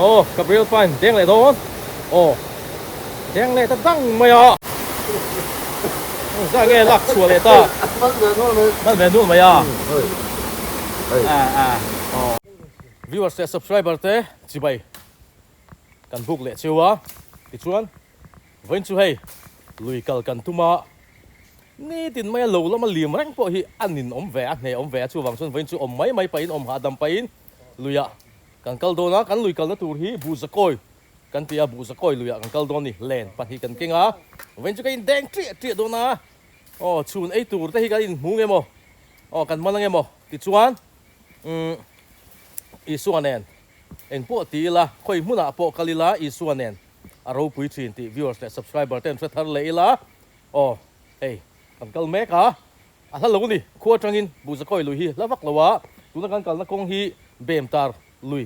Aw Gabriel pa in deng leh dawn aw deng leh ta dang mai a zah nge lak chhuah leh ta man ve nual mai a aw viewers leh subscriber te chibai kan buk leh cheu a tichuan vawiin chu hei lui kal kan tum a nitin maia lo lama lim reng pawh hi a nin awm ve a hne awm ve a chuvang chuan vawiin chu awm mai mai pahin awm hahdam pahin luiah Kan kal dawn a, kan lui kalna tur hi Buhzakawi kan ti a, Buhzakawi luiah kan kal dawn a ni. Len pahnih kan keng a, vawiin chu ka indeng triah triah dawn a, aw chhun ei tur te hi kan inhmu nge maw, aw kan man ange maw tichuan umm Isua nen engpawh ti ila, khawi hmunah pawh kal ila Isua nen a ropui thin tih viewers leh subscriber ten hre thar leh ila, aw hei kan kal mek a. A hla lo a ni. Khua atangin Buhzakawi lui hi hla vak lo a, tuna kan kalna kawng hi Bemtar lui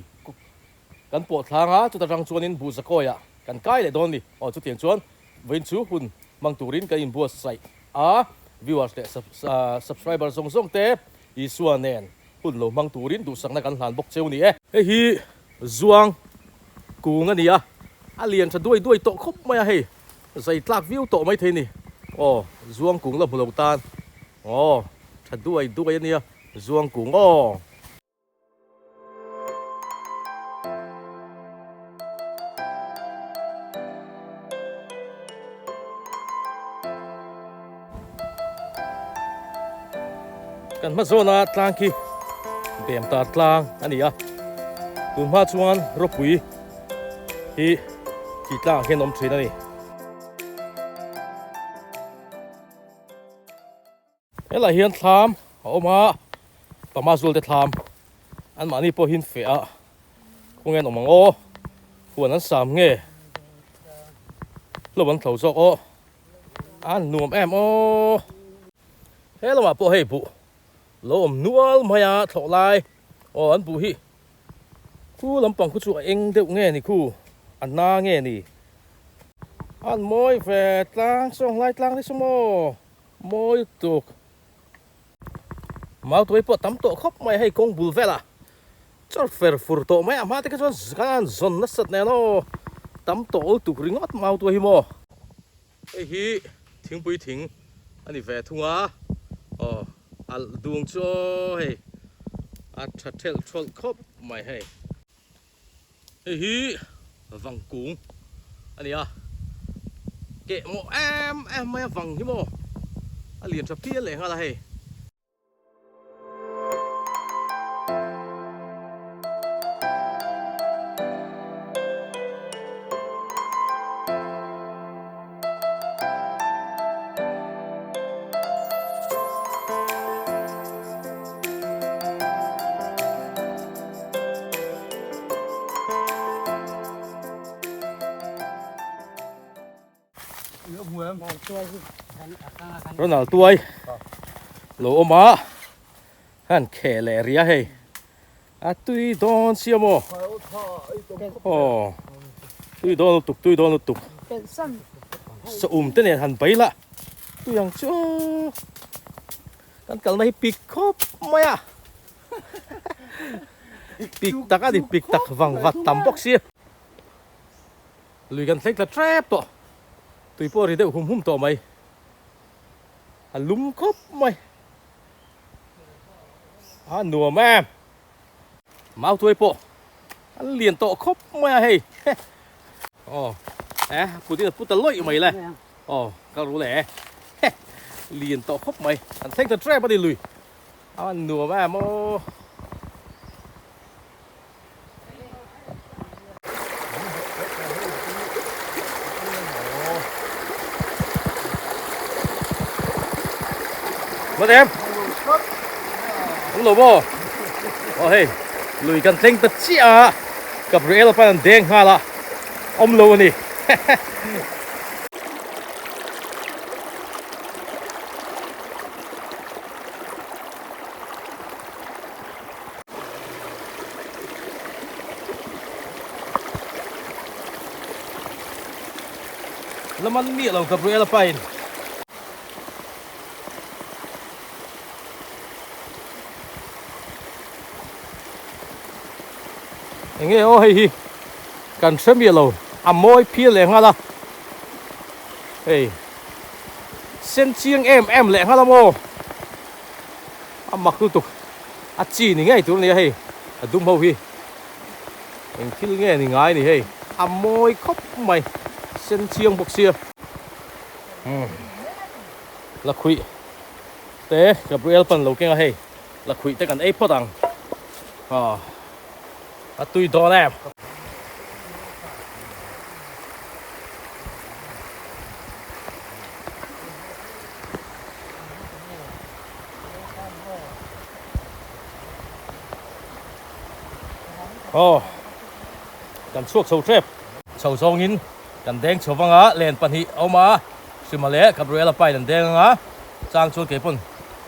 kan pawh thlang a, chuta tang chuanin Buhzakawiah kan kai leh dawn a ni. Aw chutiang chuan vawiin chu hun hmang turin kan inbuatsaih a, viewers leh subscriber zawng zawng te Isua nen hun lo hmang turin duhsakna kan hlan bawk cheu a ni e. Hei hi Zuang kung a ni a, a lian tha duai duai tawh khawp mai a hei. Zai tlak viau tawh maithei ni. Aw, Zuang kung la hmu lo tan. Aw, tha duai duai a nia, Zuang kung aw. Kan hma zawna tlang khi bem tar tlang a ni a, tun hma chuan ropui hi tih tlangah hian awm thin a ni. Helai hian thlam a awm a, pama zual te thlam anmahni pawh hi an feh a, khawnge an awm ang aw, huan an sam nge hlawm an thlo zawk aw, a nuam em aw. He lamah pawh hei buh lo awm nual mai a thlawh lai aw an buh hi Khu lampang khu chu a eng deuh nge ni khu? A na nge ni? An mawi ve tlang sawng lai tlang ni saw maw? Mawi tuk. Mautuai pawh tam tawh khawp mai hei kawng bul velah chawr fer fur tawh mai a hma te kha chuan kan han zawn nasat nen aw tam tawh lutuk ringawt mautuai hi maw? Hei hi thingpui thing a ni ve thung a, aw alh dung chu aw hei a tha thelh thawlh khawp mai hei. Hei hi vang kung a ni a, keh mawh em em mai a vang hi maw a lian tha phian leh nghal a hei. Ronald tuai lo awm a han kheh leh ria hei a tui dawn sia maw aw tui dawn lutuk tui dawn lutuk sa um te nen han bai la tui ang chu kan kalna hi pik khawp mai a pik tak a ni pik tak vang vat tam bawk sia. Lui kan thleng tla tep tawh, tui pawh a ri deuh hum hum tawh mai, a lum khawp mai, a nuam em, mau tuai pawh a lian tawh khawp mai a hei, aw eh putin a pu ta lawih mai le, aw ka ru le, lian tawh khawp mai, an thleng tla tep a ni lui, a nuam em aw. Mất em Không lo maw Aw hei Lui kan thleng ta chiah a Gabriel pawn an deng nghal a Awm lo a ni La man miah lo Gabriela pain. Enge aw hei hi. Kan hre miah lo, a mawi phian leh nghal a, hei sen chiang em em leh nghal a maw, a mak lutuk, a chi ni ngei tur a nia hei, a dum ho hi eng thil nge ni ngai ni hei, a mawi khawp mai, sen chiang bawk sia, umm lakhuih te Gabriel pan lo keng a hei, lakhuih te kan ei phawt ang, aw. A tui dawn em? Aw, kan chhuak chho tep. Chho zawngin kan deng chho vang a, len pahnih a awm a, Hrima leh Gabriela pain an deng ang a, chang chuan kei pawn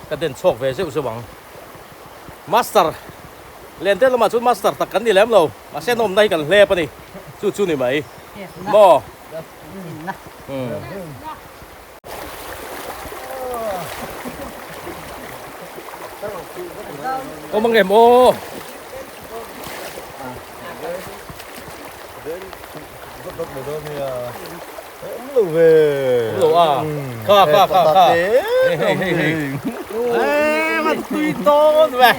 ka den chhuak ve zeuh zeuh ang. Master. Len te lamah chuan master tak kan ni lem lo, mahse nawmna hi kan hlep a ni, chu chu ni mai maw? Awm ang em aw? Awm lo ve. Awm lo a. Kha kha kha kha. Hei hei hei hei. Eee man tui dawn ve.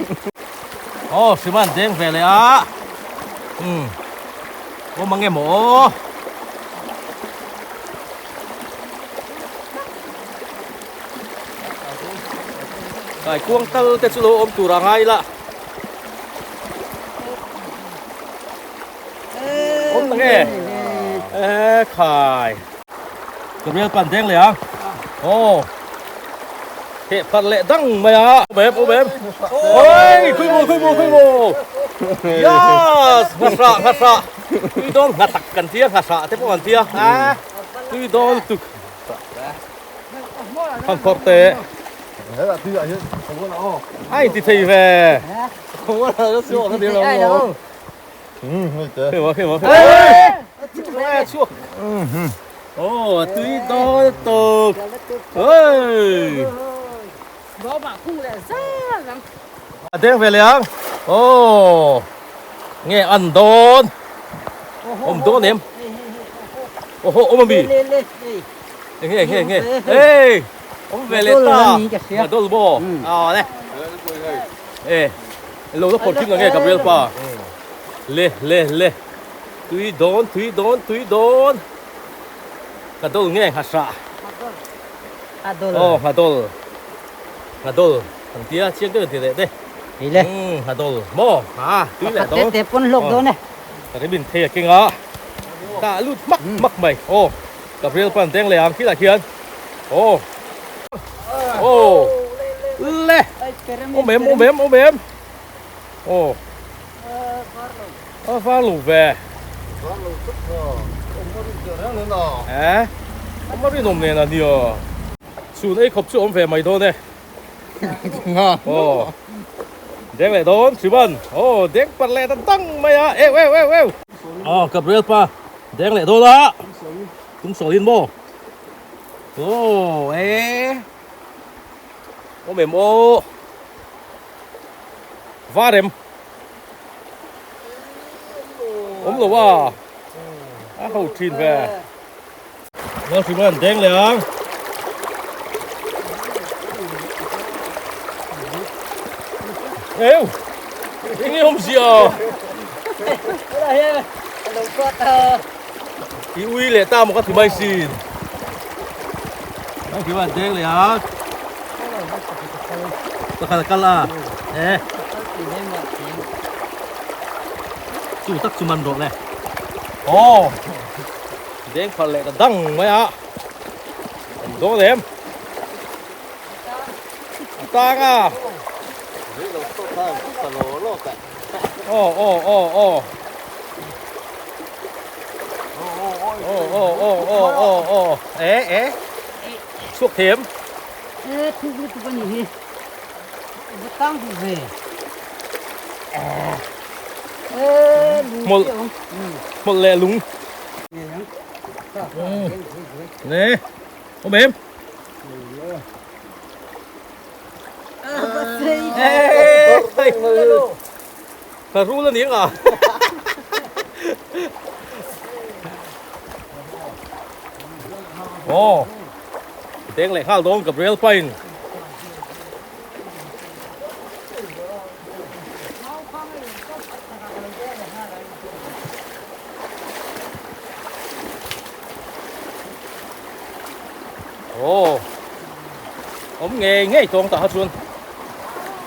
Aw hrim an deng ve leh a. Umm. Awm ang em aw. Kai kuang tal te chu lo awm tur a ngai la. Awm tak e. E khai. Gabriel pan deng leh ang. Aw. Heh phat leh dang mai a. Awm em awm em. Oi khui mu khui mu khui mu. Yes ngha hra ngha hra. Tui dawn ngha tak kan tia ngha hra te pawh kan tia. A tui dawn tuk. Khan phawrh teh. A inti thei ve. A deng ve leh ang aw nge an dawn awm dawn em aw haw awm ami enge enge enge hei awm ve leh ta a dawl maw aw le e Lo la phawrh thing ang nge Gabriel pa. Le le le. Tui dawn tui dawn tui dawn. Ka dol nge ngha hra. Aw ngha dol. Ngha dol. Kan tia chiang deuh ti leh te. Hei le. Ngha dol maw ha tui leh dawn. Pakhat te te pawn hlawk dawn e. Ka rim in thei a keng a. Tah lut hmak hmak mai. Aw Gabriel pan deng leh ang khilah khian. Aw. Aw. Le. Awm em awm em awm em. Aw. A var lo ve. Var lo tak a. Awm a rin reng nen a. Eh. Awm a rinawm nen a nia. Chhun ei khawp chu awm ve mai dawn e. Aw. Deng leh dawn Hriman. Aw deng par leh ta dang mai a. Eu eu eu eu. Aw Gabriel pa deng leh dawn a. Tung sawlin maw. Aw e. Awm em aw. Var em. Awm lo a. A ho thin ve. Lal hrim an deng leh ang. Eu. Eng awm zia. I ui leh ta maw ka ti mai sin. Lal hrim an deng leh ang. Pakhat a kal a. E. Chu tak chu man rawh le. Aw. Deng phal leh ta dang mai a. An dawn em. A tang a. Aw aw aw aw. Aw aw aw aw aw aw. E e. Chhuak them. E thuk lutuk a nih hi. Va tang duh ve. E lung Hmawlh hmawlh leh lung. Ne. Awm em? Ka rul a ni ang a. Aw deng leh nghal dawn Gabriel pain. Aw awm ngei ngei tawng tah kha chuan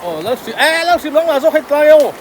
aw lal hrim eh lal hrim nangmah zawk hei tlai aw.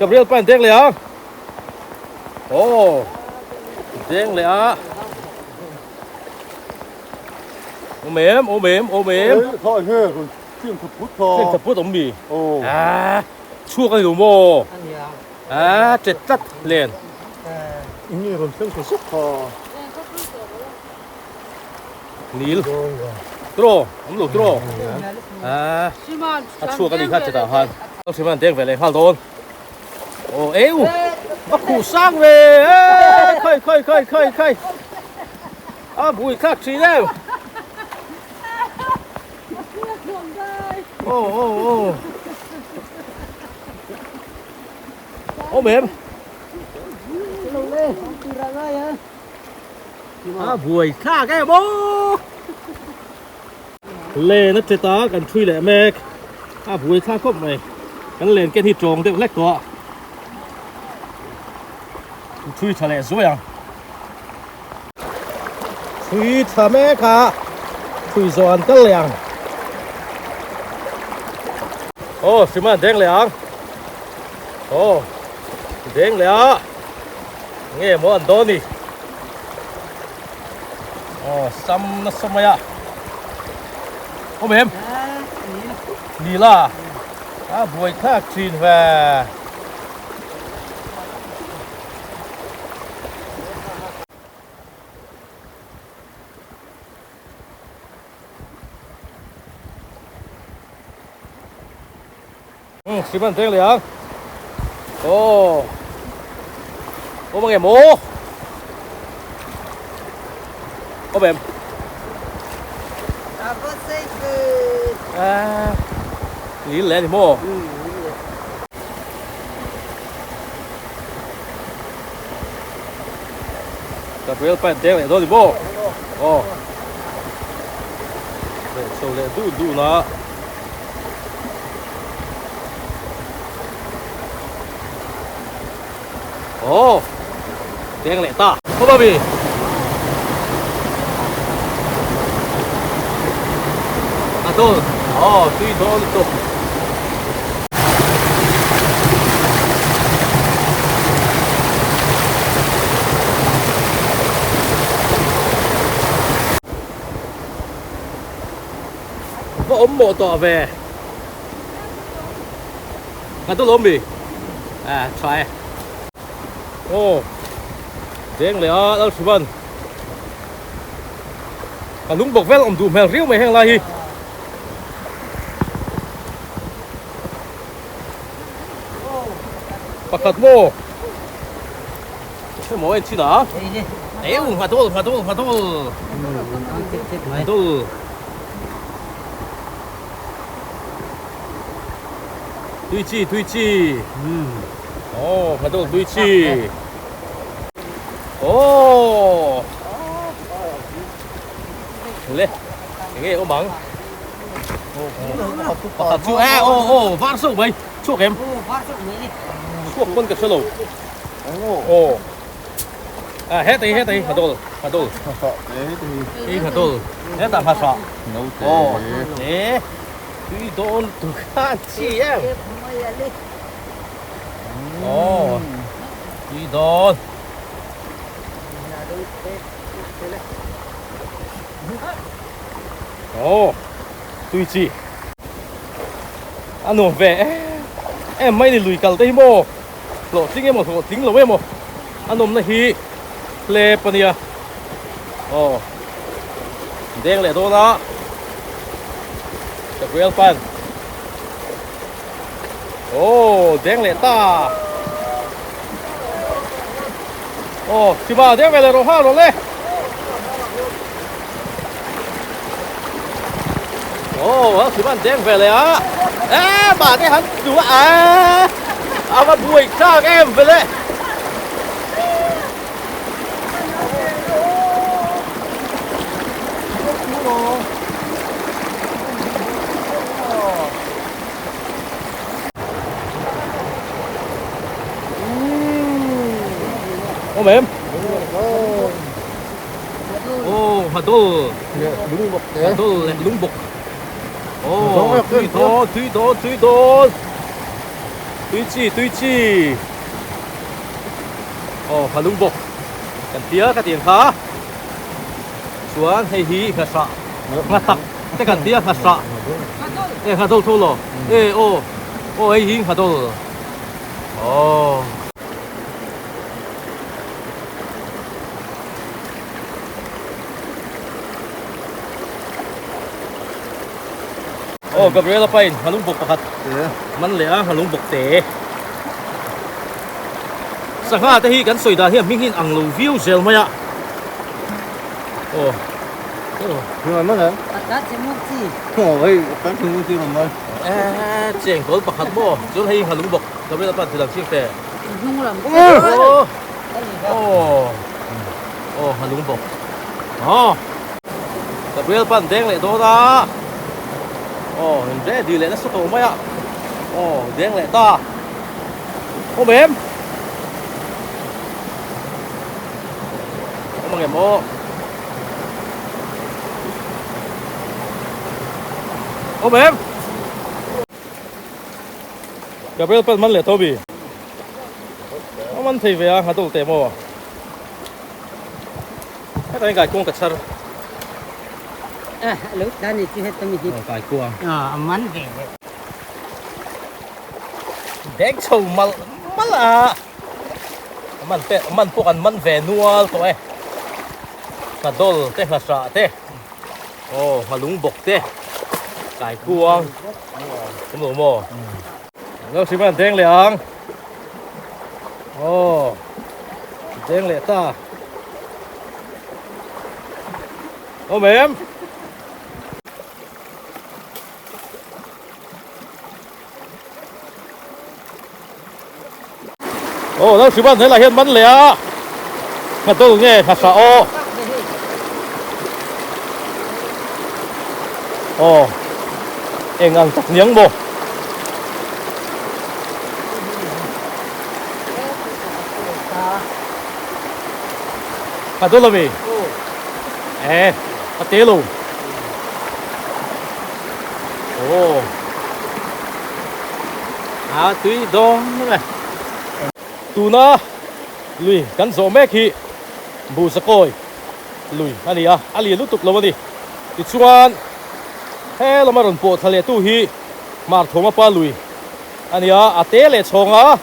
Gabriel pa in deng leh a aw deng leh a awm em awm em awm em Thing thaput awm mi ah chhuak a ni lo maw ah chet tlat len nil tro awm lo tro ah a chhuak a ni kha chetah khan hriman deng ve leh nghal dawn aw eu a khuh sang ve khai khai khai khai khai a bui thlak thin em. Ô ô ô Ôm em A buai thlak em aw Len a tet a kan thui leh mek a buai thlak khawp mai kan len ken hi tawng deuh hlek tawh a thui tha leh zuai ang. Thui tha mek a, thui zawh an kal leh ang. Aw, hrim a deng leh ang. Aw, deng leh a. Nge maw an dawn ni. Aw, sam nasa mai a. Awm em? Nila. A buai thlak thin ve. Sim an teng leh ang. Aw. Awm ang em aw. Awm em. À. Lý lẽ thì mô. Gabriel pa deng leh dawn ni maw aw leh chho leh dun dun a aw deng leh ta khaw babi a dawn aw tui dawn lutuk. Va awm mawh tawh ve ka tu lawm mi à tha e aw deng leh a lal hruman ka lung bawk vel awm duh hmel riau mai heng lai hi. Pakhat maw? Hei maw en chin a? Eu ngha dul ngha dul ngha dul. Ngha dul. Tui chi tui chi. Oh ngha dul tui chi. Oh. Le. Enge awm ang? Pakhat chu e aw aw var seuh mai chhuak em chhuak pawn ka hre lo aw a hetei hetei nghadol nghadol hei nghadol hetah nghasah aw e tui dawn tu khan chi em aw tui dawn Aw tui chi a nuam ve em em mai ni lui kal te hi maw hlawhtling emaw hlawhtling lo emaw a nawmna hi. hlep a nia. Aw deng leh dawn a Gabriel pan aw deng leh ta aw Siva deng ve leh rawh ha rawh le aw ha Siva an deng ve leh a e mahni han tlu a a va buai thlak em ve le. Awm em? Aw, Hadol. Hadol leh Lungbawk. Aw, tui dawn, tui dawn, tui dawn. Tui chi, tui chi. Aw ha lung bawk kan tia ka tih ang kha chuan hei hi ngha ngha tak te kan tia ngha hrah e ngha dawl tho lo e aw aw hei hi ngha dawl aw. Aw Gabriela pain ngha lung bawk pakhat man leh a ngha lung bawk te. Sangha te hi kan sawi dan hi a hming hi in ang lo viau zel mai a. Aw. Aw. Cheng kawl pakhat maw chuan hei ngha lung bawk Gabriela pan thil ang chiang te. Aw. Aw. Aw ngha lung bawk. Aw. Gabriel pan deng leh dawn a. Aw in ready leh nasa tawh mai a. Aw deng leh ta. Awm em? Awm ang em aw? Awm em? Gabriel pan man leh Toby. A man thei ve a, a dawlh teh maw? Hetah hian kaikuang ka chhar. Eh, lo ta ni chu heta mi hi. Kaikuang. A man ve le. Deng chho mal mal a. Man te man pawh kan man ve nual tawh e. Ngha dawl te ngha hrah te. Aw ngha lung bawk te. Kaikuang. Awm lo maw? Lo hrim an deng leh ang. Aw deng leh ta. Awm em? Aw lo hrim an helai hian man leh a. Ngha dawl nge ngha hrah aw. Aw eng ang tak niang maw. Ngha dawl ami? E a te lo. Aw a tui dawn mai. Tuna lui kan zawh mek hi Buzakawi lui a ni a, a lian lutuk lo a ni. Tichuan he lama rawn pawh thla leh tu hi Hmarthawma pa lui a ni a, a te leh chhawng a,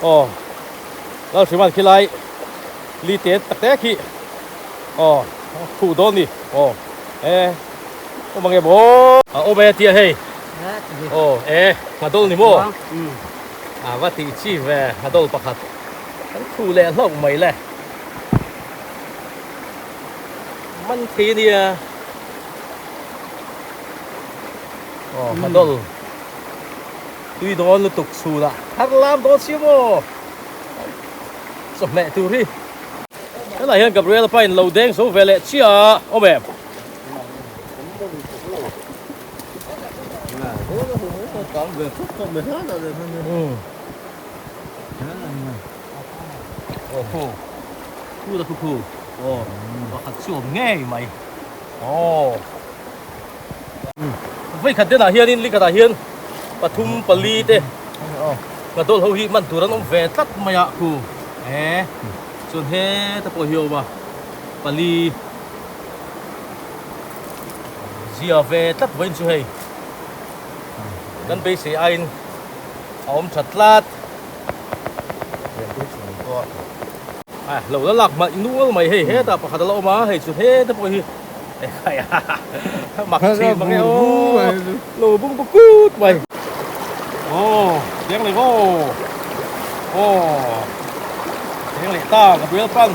aw Lalhriman khilai li te tak te khi aw khuh dawn ni aw e awm ang em aw. A awm e tia hei aw e nghadawl ni maw a va tih chi ve nghadawl pakhat kan khuh leh hlauh mai le. Man thei a nia. Aw nghadawl tui dawn lutuk chhunah thar lam dawn si maw chawhmeh tur hi. Helai hian Gabriel pa in lo deng zo ve leh chiah a awm em? Aw khu khu ta khu khu aw pakhat chu awm ngei mai aw vei khat denah hianin likhatah hian pathum pali te ngadawl ho hi man tur an awm ve tlat mai a khu e chuan heta pawh hi a awm a pali zia ve tlat vawiin chu hei kan beisei aiin a awm tha tlat. A lo la lak hmalh nual mai hei hetah pakhat a la awm a hei chu heta pawh hi mak thin mang e aw lo bung bu kut mai aw deng leh aw aw deng leh ta ka bial pan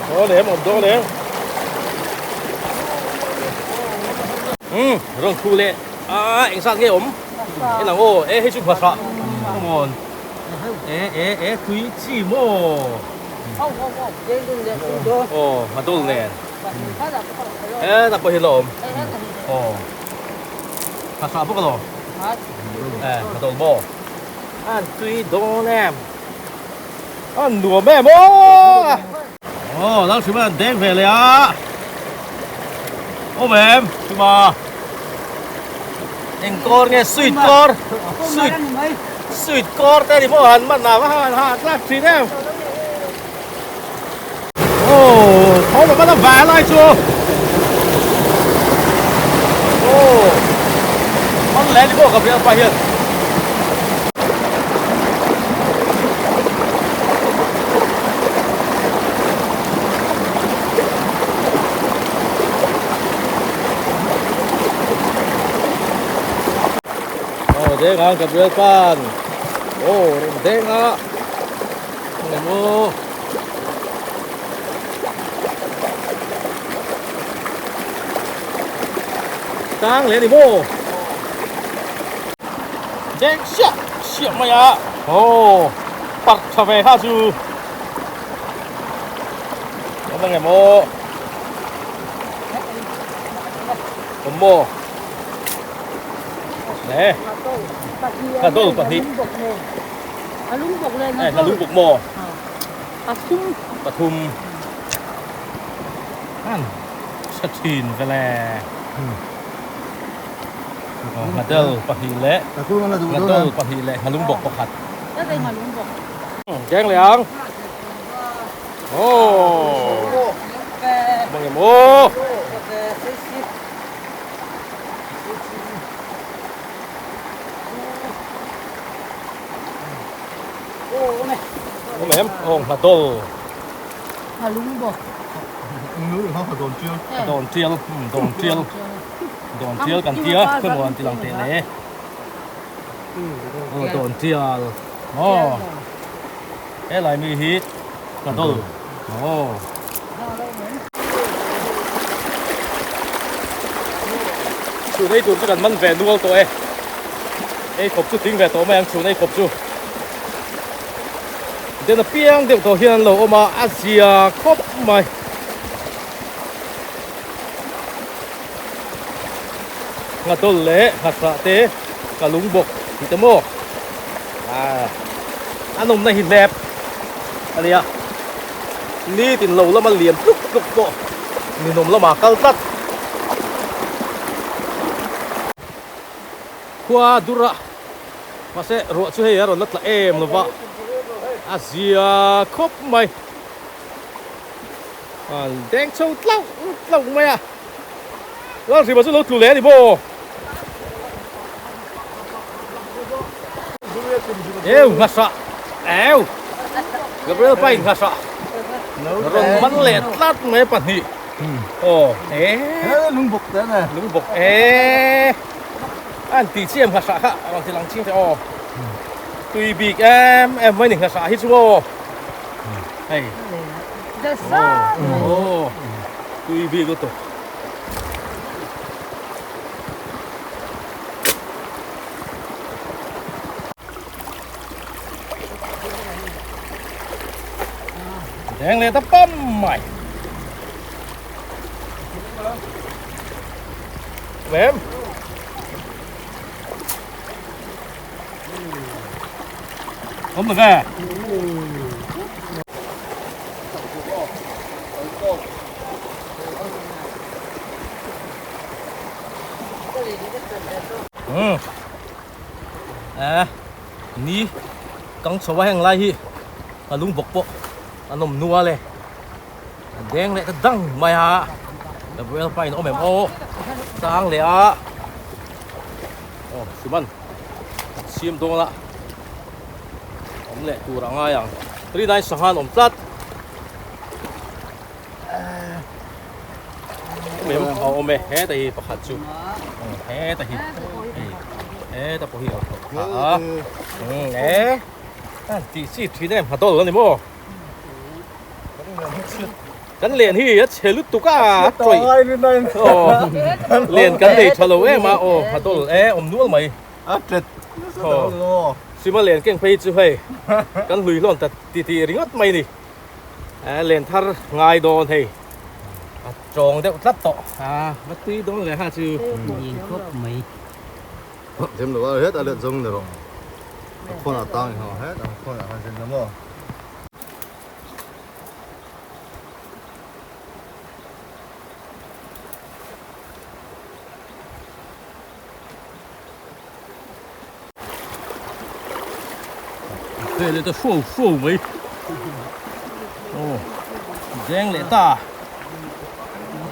dawn em awm dawn em um rawn thu leh a eng zat nge awm en ang aw e hei chu hmasa come on e e e tui chi maw aw hmadul nen e tak pawh hi la awm aw hmasa bawk alawm e hmadul maw an tui dawn em an nuam em aw aw Lalhrim an deng ve leh a awm em Hrima eng kawr nge sweet kawr sweet sweet kawr te ni maw han man a va han ha tlak thin em aw tho lo man a vai lai chu aw man leh ni maw ka bialpa hian. Aw deng ang Gabriel pan aw rawn deng a eng emaw tang leh a ni maw deng siah siah mai a aw parh tha ve kha chu awm ang em aw awm maw le Hnadol pahnih eh hnalung bawk maw pathum an tha thin vele hnadel pahnih leh hnadol pahnih leh hnalung bawk pakhat keng leh ang aw mang em aw. Awm em? Aw ngha dawl. Ngha lung bawk. Dawn tial. Dawn tial, dawn tial. Dawn tial kan tia, khawi maw an ti lang teh le. Aw dawn tial. Aw. Helai mi hi ngha dawl. Aw. Chhun ei tur chu kan man ve nual tawh e. Ei khawp chu tling ve tawh mai ang chhun ei khawp chu. Den apiang deuh tawh hian an lo awm a, a zia khawp mai. Nghadawl leh nghahrah te ka lung bawk tih te maw? Ah, a nawmna hi hlep a nia. Nitin lo lama lian tluk tluk pawh ninawm lamah kal tlat. Khua dur a, mahse ruah chu hei a rawn la tla em lo va, a zia khawp mai. A deng chho tlauh tlauh mai a, Lalhrima chu lo tlu leh a ni maw? Eu nghasa eu Gabriel pa in nghasa rawn man leh tlat mai pahnih aw e lung bawk te ne lung bawk e an ti chiam nghasa kha rawn ti lang chiang te aw tui bik em em mai ni nghasa hi chu aw hei aw tui bik lutuk. Deng leh ta pam mai. Mem. Awm lo ve. Umm eh ni kang chho a heng lai hi a lung bawk pawh a nawm nual e a deng leh ta dang mai a Gabriel pa in a awm em aw tang leh a aw Suman. siam dawn a awm leh tur a ngai ang 39 sangha an awm tlat a awm e heta hi pakhat chu heta hi heta pawh hi a awm e an tih chi thin em hadawl ani maw Kan len hi a chhe lutuk a, a tawih. Aw, len kan nei tha lo em a, aw a dawl e, awm nual mai. A tet nasa dawn lo aw. Sima len keng phei chu hei, kan hlui hlawn ta ti ti ringawt mai ni. Len thar ngai dawn hei, a tawng deuh tlat tawh. A va tui dawn leh ha chu. Nen khawp mai. Them lo a het a let zawng ni rawh. A khawn ah tang i hau het a khawn ah khan sin la maw. Hei leh ta hruau hruau mai aw deng leh ta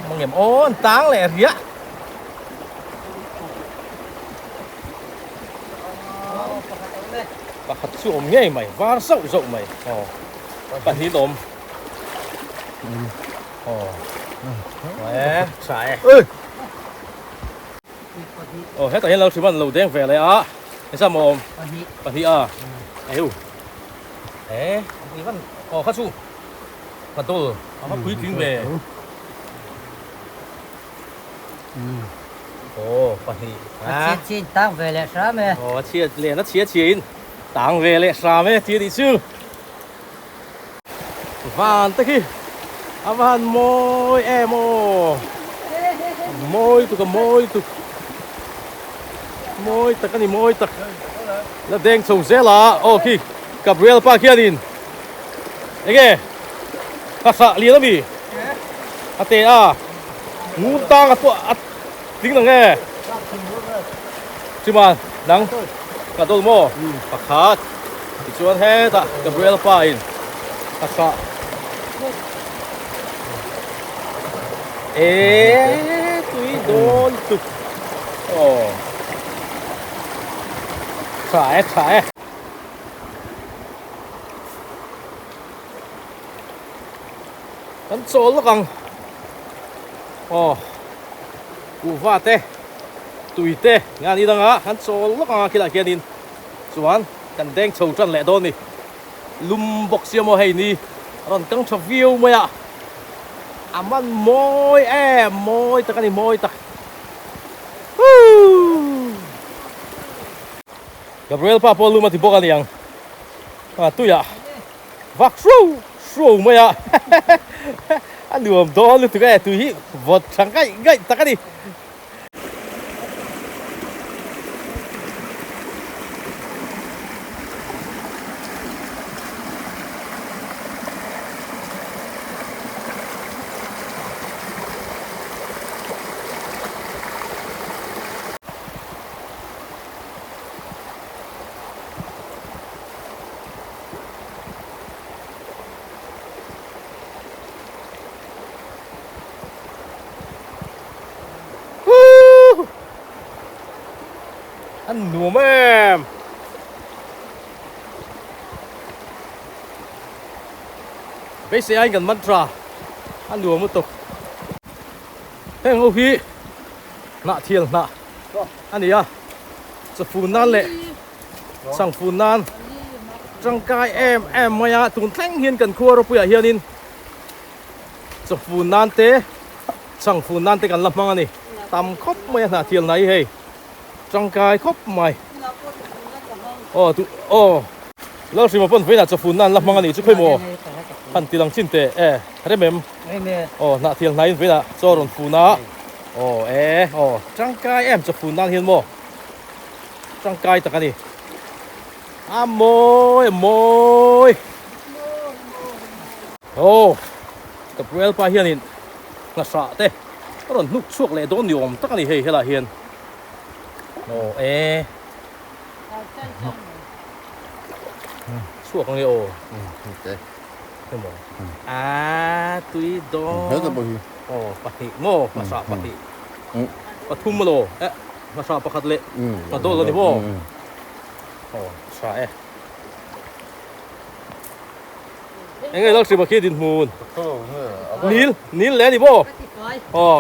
mangem aw an tang leh riah pakhat chu awm ngei mai var zauh zauh mai aw. Pahnih awm. Aw. E, tha e. Aw, hetah hian lo hrim an lo deng ve leh a. Engzah maw awm? Pahnih. Pahnih a. Eiu. E, i van aw kha chu. Ka dawl a va puitling ve. Aw, pahnih. A chhiat chhiat tang ve leh hram e. Aw, a chhiat len a chhiat chhiat in tang ve leh hram e tih a nih chu. Van te khi a va han mawi em aw mawi tuk a mawi tuk mawi tak a ni mawi tak la deng chho zel a aw khi Gabriel pa khianin enge ka hrah lian ami a te a ngun tang a pawh a tling ang e Chima nang ka dawl maw pakhat tichuan hetah Gabriel pa in a hrah eee tui dawn tuk aw tha e tha e. Kan chawl lawk ang aw kuhva te tui te nge an inang a kan chawl lawk ang a khilah khianin chuan kan deng chho tan leh dawn a ni lum bawk sia maw hei ni a rawn kang tha viau mai a a man mawi em mawi tak a ni mawi tak huuuu Gabriel pa pawh lum a ti bawk a niang a tuiah. Vak hruau hruau mai a a nuam dawn lutuk e tui hi vawt tha ngaih ngaih tak a ni. An nuam em. Beisei aiin kan mantra a nuam lutuk. Heng ho hi hnah thial hnah a ni a, chawfun nan leh Changfun nan tangkai em em mai a, tun thleng hian kan khua ropuiah hianin chawfun nan te changfun nan te kan la hmang a ni, tam khawp mai a hnahthial hna hi hei tangkai khawp mai aw tu aw Lalhrima pawn vawiinah chawfun nan la hmang a nih chu khawi maw han ti lang chin teh e rem em aw hnahthial hna in vawiinah chaw rawn fun a aw e aw tangkai em chawfun nan hian maw. Tangkai tak a ni. A mawi a mawi. Aw Gabriel pa hianin hnahrah te a rawn hnuk chhuak leh dawn ni awm tak a ni hei helaiah hian. Aw e. Chhuak ang e aw. Emaw. A tui dawn. Aw pahnih maw hnahrah pahnih. Pathum emaw eh. Hmasa pakhat leh hma dawl a ni maw? Aw tha e. Enge lo hrim a khi dinhmun. Nil nil le ni maw? Aw.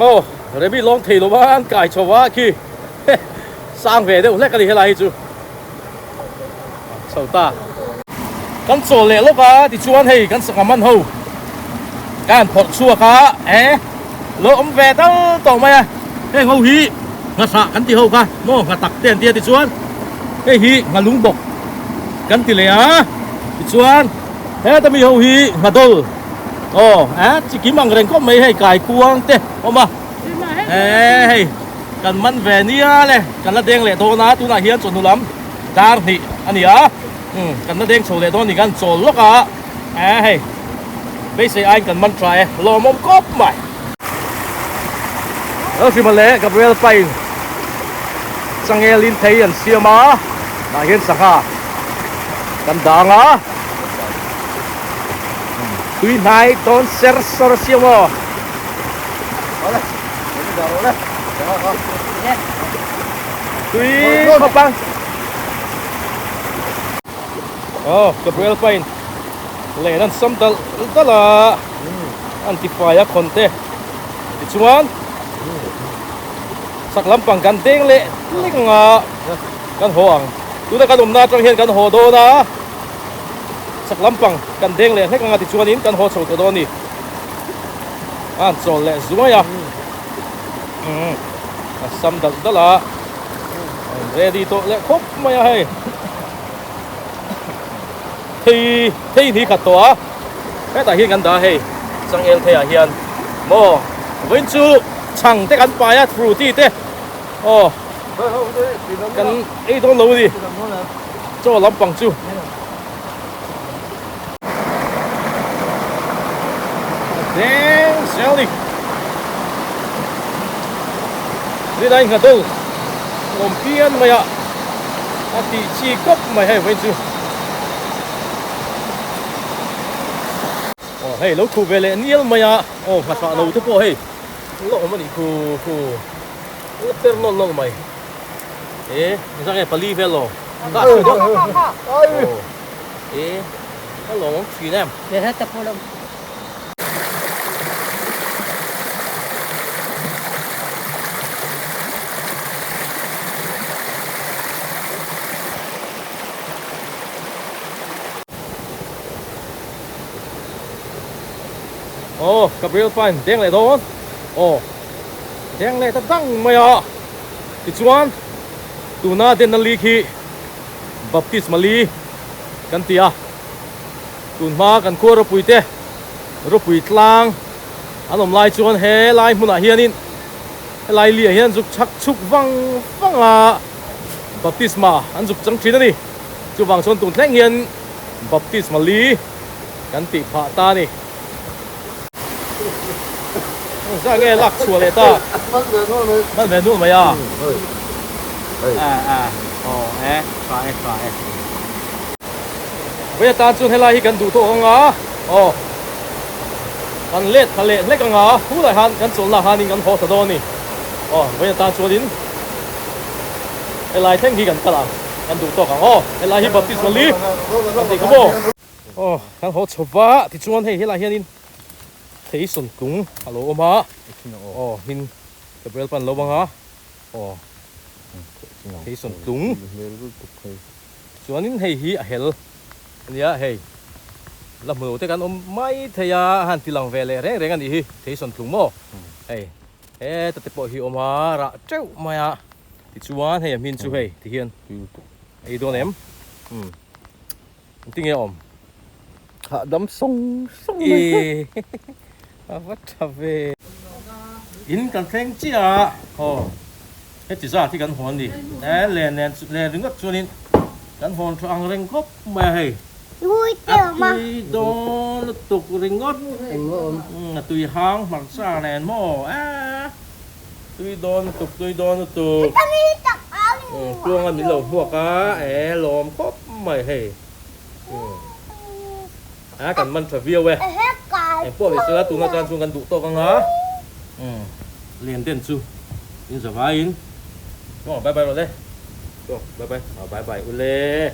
Aw Remi lawng thei lo a an kai chho a khi sang ve deuh hlek a ni helai hi chu chho ta kan chawl leh lawk a tichuan hei kan sangha man ho ka han phawrh chhuak a e lo awm ve tal tawh mai a heng ho hi nghahrah kan ti ho kha maw ngha tak te an tia tichuan hei hi ngha lung bawk kan ti leh a tichuan heta mi ho hi ngha dawl Aw eh chi kim ang reng khawp mai hei kai kuang te awm a eh hei kan man ve nia le kan la deng leh dawn a tunah hian chawhnu lam dar hnih a ni a um kan la deng chho leh dawn ni kan chawl lawk a eh hei beisei aiin kan man tha e lawmawm khawp mai. Lalhrima leh Gabriel Pain changelin thei an siam a tah hian sangha kan dang a. Tui hnai dawn ser sawr a siam aw. Tui khawp ang. Aw Gabriel pain len an sam dal dal a an ti fai a khawn te tichuan chak lampang kan deng leh lek anga kan haw ang tuna kan awmna atang hian kan haw dawn a. Chak lampang kan deng leh hlek anga tichuanin kan haw chho tawh dawn a ni. A han chawl leh zuai a, a sam dalh dalh a, a in ready tawh leh khawp mai a hei. Thei thei ni khat tawh a, hetah hian kan dah a hei changel theiah hian maw vawiin chu chhang te kan pai a fruity te aw kan ei dawn lo a ni. Chaw lampang chu a deng zel a ni. Rinai nghatul lawm pian mai a, a tih chi kawp mai hei vawiin chu. Aw hei lo khuh ve leh nial mai a, aw nghahrah lo te pawh hei la awm a nih khu khu la per nawlh nawlh mai. E engzah nge pali vel lo ka hre deuh aw e ka lawm awm thin em. Aw Gabriel Pine deng leh dawn aw deng leh ta dang mai a. Tichuan, tuna denna li khi Baptisma li kan ti a. Tun hma kan khua ropui te, ropui tlang an awm lai chuan he lai hmunah hianin helai liah hian zuk chhak chhuk vang vang a, Baptisma an zuk chang thin a ni. Chuvang chuan tun thleng hian Baptisma li kan tih phah ta a ni. Zah nge lak chhuah leh ta. Man ve nual mai a. A a aw e tha e tha e. Vawi atan chuan helai hi kan duh tawk ang a aw kan let tha leh hlek ang a hulai han kan chawlhna hanin kan haw ta dawn a ni aw vawi atan chuanin helai thleng hi kan kal ang kan duh tawk ang aw helai hi baptisma li kan tih kha maw. Aw kan haw chho va tichuan hei helai hianin thei sawn tlung a lo awm a aw hmin Gabriel pan lo bang a aw thei sawn tlung chuanin hei hi a hel ania hei la hmu lo te kan awm mai thei a han ti lang ve leh reng reng a nih hi thei sawn tlung maw hei heta te pawh hi a awm a rah teuh mai a tichuan hei a hmin chu hei tihian ei dawn em umm. Engtin nge awm? Hahdam sawng sawng mai. A va tha ve. In kan thleng chiah a, aw heti zat hi kan hawn ni. E len nen len ringawt chuanin kan hawn tha ang reng khawp mai a hei. A tui dawn lutuk ringawt. A tui hang hmarcha nen maw a tui dawn lutuk tui dawn lutuk. Tluanga min lo hmuak a, e lawm khawp mai hei. A kan man tha viau e. Eng pawh ni sela tuna tan chuan kan duh tawk ang a. Len den chu in za vaiin. Aw bye bye rawh le. Aw bye bye. Aw bye bye ule.